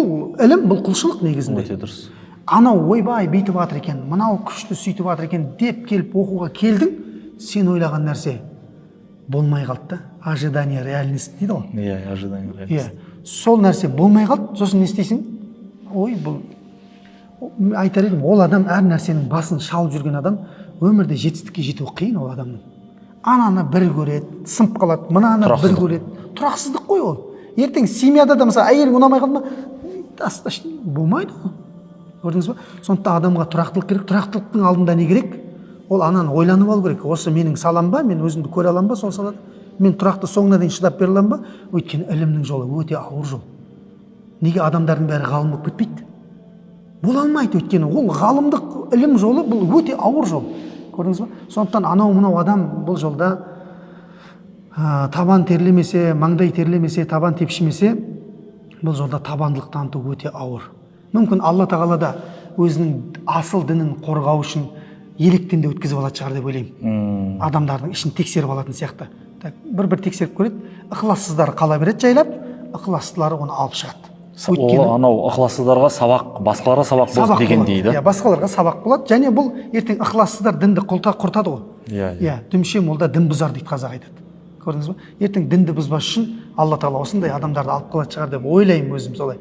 Бұл ілім, бұл құлшылық негізінде. Өте дұрыс. Анау ойбай бүйтіп жатыр екен, мынау күшті сөйтіп жатыр екен деп келіп оқуға келдің, сен ойлаған нәрсе болмай қалды да. Ожидание реальность дейді ғой. Иә, ожидание Иә, реальность. сол нәрсе болмай қалды. Сосын не істейсің? Ой, бұл, айтар едім, ол адам, әр нәрсенің басын шалып жүрген адам, өмірде жетістікке жету қиын ол адамның. Ананы бір көреді, сынып қалады, мынаны бір Тұрақсыздық. көреді. Тұрақсыздық қой ол. Ертең семьяда да, мысалы, әйелің ұнамай қалды ма, достаточно болмайды ғой, көрдіңіз ба? Сондықтан адамға тұрақтылық керек. Тұрақтылықтың алдында не керек? Ол ананы ойланып алу керек: осы менің салам ба, мен өзімді көре аламын ба сол салада, мен тұрақты соңына дейін шыдап бере аламын ба? Өйткені ілімнің жолы өте ауыр жол. Неге адамдардың бәрі ғалым болып кетпейді? Бола алмайды, өйткені ол ғалымдық ілім жолы, бұл өте ауыр жол, көрдіңіз ба? Сондықтан анау мынау адам бұл жолда табан терлемесе, маңдай терлемесе, табан тепшімесе, бұл жолда табандылық таныту өте ауыр. Мүмкін, Алла Тағала да өзінің асыл дінін қорғау үшін електен де өткізіп алатын шығар деп ойлаймын. Адамдардың ішін тексеріп алатын сияқты. Так, бір бір тексеріп көреді. Ықылассыздары қала береді жайлап, ықыластылары оны алып шығады. Ол анау ықылассыздарға сабақ, басқаларға сабақ болсын Сабақ дегендей болады. да. Иә, басқаларға сабақ болады. Және бұл ертең ықылассыздар дінді құртады ғой. Иә, иә. Иә, дүмше молда дін бұзар дейді, қазақ айтады, көрдіңіз ба? Ертең дінді бұзбас үшін Алла Тағала осындай адамдарды алып қалатын шығар деп ойлаймын өзім солай.